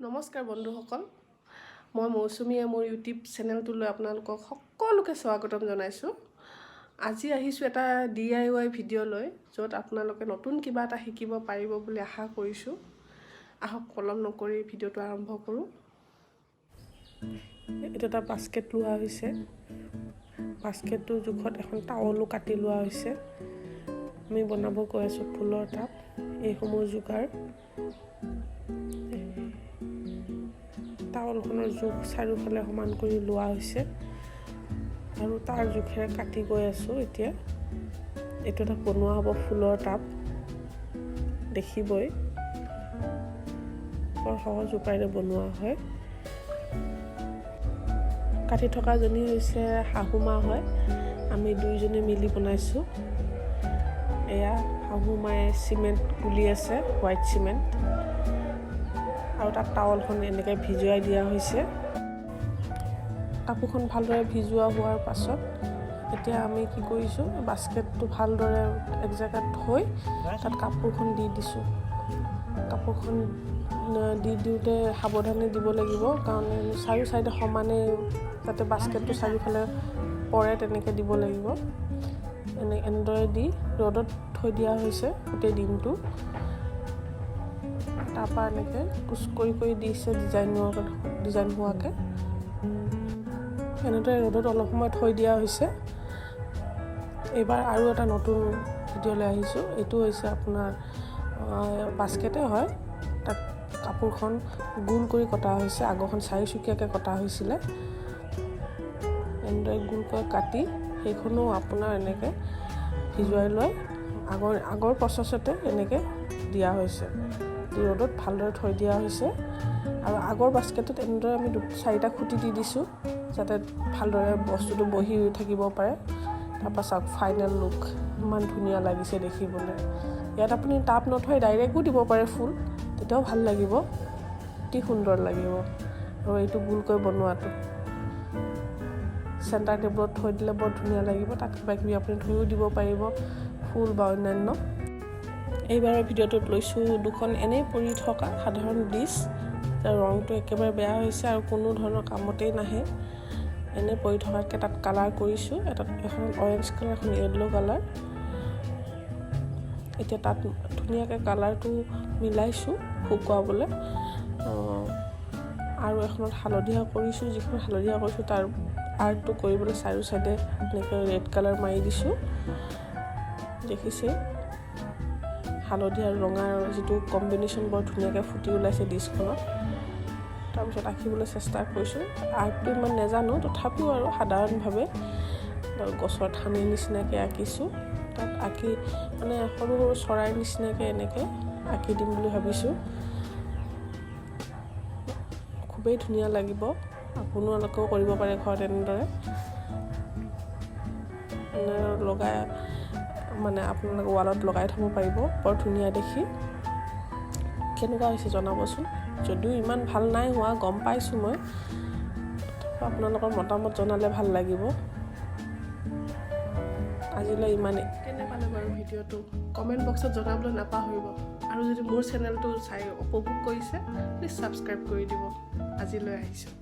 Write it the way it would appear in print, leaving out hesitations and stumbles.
নমস্কাৰ বন্ধুসকল, মই মৌচুমীয়ে মোৰ ইউটিউব চেনেলটোলৈ আপোনালোকক সকলোকে স্বাগতম জনাইছোঁ। আজি আহিছোঁ এটা ডিআইৱাই ভিডিঅ' লৈ, য'ত আপোনালোকে নতুন কিবা এটা শিকিব পাৰিব বুলি আশা কৰিছোঁ। আহক, পলম নকৰি ভিডিঅ'টো আৰম্ভ কৰোঁ। এইটো এটা বাস্কেট লোৱা হৈছে। বাস্কেটটোৰ জোখত এখন টাৱলো কাটি লোৱা হৈছে। আমি বনাব গৈ আছোঁ ফুলৰ টাব। এইসমূহ যোগাৰ। টাৱলখনৰ জোখ চাৰিওফালে সমান কৰি লোৱা হৈছে আৰু তাৰ জোখেৰে কাটি গৈ আছোঁ। এতিয়া এইটো এটা বনোৱা হ'ব ফুলৰ টাব। দেখিবই, বৰ সহজ উপায়েৰে বনোৱা হয়। কাটি থকাজনী হৈছে শাহু মা হয়। আমি দুয়োজনে মিলি বনাইছোঁ। এয়া শাহু মায়ে চিমেণ্ট গুলি আছে, হোৱাইট চিমেণ্ট, আৰু তাত টাৱলখন এনেকৈ ভিজুৱাই দিয়া হৈছে। কাপোৰখন ভালদৰে ভিজোৱা হোৱাৰ পাছত এতিয়া আমি কি কৰিছোঁ? বাস্কেটটো ভালদৰে এক জেগাত থৈ তাত কাপোৰখন দি দিছোঁ। কাপোৰখন দি দিওঁতে সাৱধানে দিব লাগিব, কাৰণ চাৰিও চাইডে সমানে যাতে বাস্কেটটো চাৰিওফালে পৰে, তেনেকৈ দিব লাগিব। এনেদৰে দি ৰ'দত থৈ দিয়া হৈছে গোটেই দিনটো। তাৰপৰা এনেকৈ কুচ কৰি কৰি দিছে ডিজাইন হোৱাকৈ। এনেদৰে ৰ'দত অলপ সময় থৈ দিয়া হৈছে। এইবাৰ আৰু এটা নতুন ভিডিঅ'লৈ আহিছোঁ। এইটো হৈছে আপোনাৰ বাস্কেটে হয়। তাত কাপোৰখন গোল কৰি কটা হৈছে। আগৰখন চাৰিচুকীয়াকৈ কটা হৈছিলে। এনেদৰে গোলকৈ কাটি সেইখনো আপোনাৰ এনেকৈ ভিজুৱাই লৈ আগৰ প্ৰচেছতে এনেকৈ দিয়া হৈছে। ৰ'দত ভালদৰে থৈ দিয়া হৈছে আৰু আগৰ বাস্কেটত এনেদৰে আমি চাৰিটা খুঁটি দি দিছোঁ, যাতে ভালদৰে বস্তুটো বহি থাকিব পাৰে। তাৰপৰা চাওক, ফাইনেল লুক ইমান ধুনীয়া লাগিছে দেখিবলৈ। ইয়াত আপুনি টাব নথৈ ডাইৰেক্টো দিব পাৰে ফুল, তেতিয়াও ভাল লাগিব, অতি সুন্দৰ লাগিব। আৰু এইটো গোলকৈ বনোৱাটো চেণ্টাৰ টেবুলত থৈ দিলে বৰ ধুনীয়া লাগিব। তাত কিবা কিবি আপুনি থৈও দিব পাৰিব, ফুল বা অন্যান্য। এইবাৰৰ ভিডিঅ'টোত লৈছোঁ দুখন এনেই পৰি থকা সাধাৰণ ডিছ, যাৰ ৰংটো একেবাৰে বেয়া হৈছে আৰু কোনো ধৰণৰ কামতেই নাহে। এনেই পৰি থকাতকৈ তাত কালাৰ কৰিছোঁ। এখন অৰেঞ্জ কালাৰ, এখন য়েল্ল' কালাৰ। এতিয়া তাত ধুনীয়াকৈ কালাৰটো মিলাইছোঁ শুকুৱাবলৈ আৰু এখনত হালধীয়া কৰিছোঁ। যিখন হালধীয়া কৰিছোঁ, তাৰ আৰ্টটো কৰিবলৈ চাৰিও চাইডে এনেকৈ ৰেড কালাৰ মাৰি দিছোঁ। দেখিছে, হালধীয়া আৰু ৰঙাৰ যিটো কম্বিনেশ্যন বৰ ধুনীয়াকৈ ফুটি ওলাইছে ডিছখনত। তাৰপিছত আঁকিবলৈ চেষ্টা কৰিছোঁ। আৰ্টটো ইমান নেজানো, তথাপিও আৰু সাধাৰণভাৱে গছৰ ঠানিৰ নিচিনাকৈ আঁকিছোঁ। তাত আঁকি মানে সৰু সৰু চৰাইৰ নিচিনাকৈ এনেকৈ আঁকি দিম বুলি ভাবিছোঁ। খুবেই ধুনীয়া লাগিব। আপোনালোকেও কৰিব পাৰে ঘৰত এনেদৰে লগাই, মানে আপোনালোকে ৱালত লগাই থ'ব পাৰিব, বৰ ধুনীয়া দেখি। কেনেকুৱা হৈছে জনাবচোন। যদিও ইমান ভাল নাই হোৱা, গম পাইছোঁ মই, আপোনালোকৰ মতামত জনালে ভাল লাগিব। আজিলৈ ইমানেই। কেনে পালে বাৰু ভিডিঅ'টো, কমেণ্ট বক্সত জনাবলৈ নাপাহৰিব। আৰু যদি মোৰ চেনেলটো চাই উপভোগ কৰিছে, প্লিজ ছাবস্ক্ৰাইব কৰি দিব। আজিলৈ আহিছোঁ।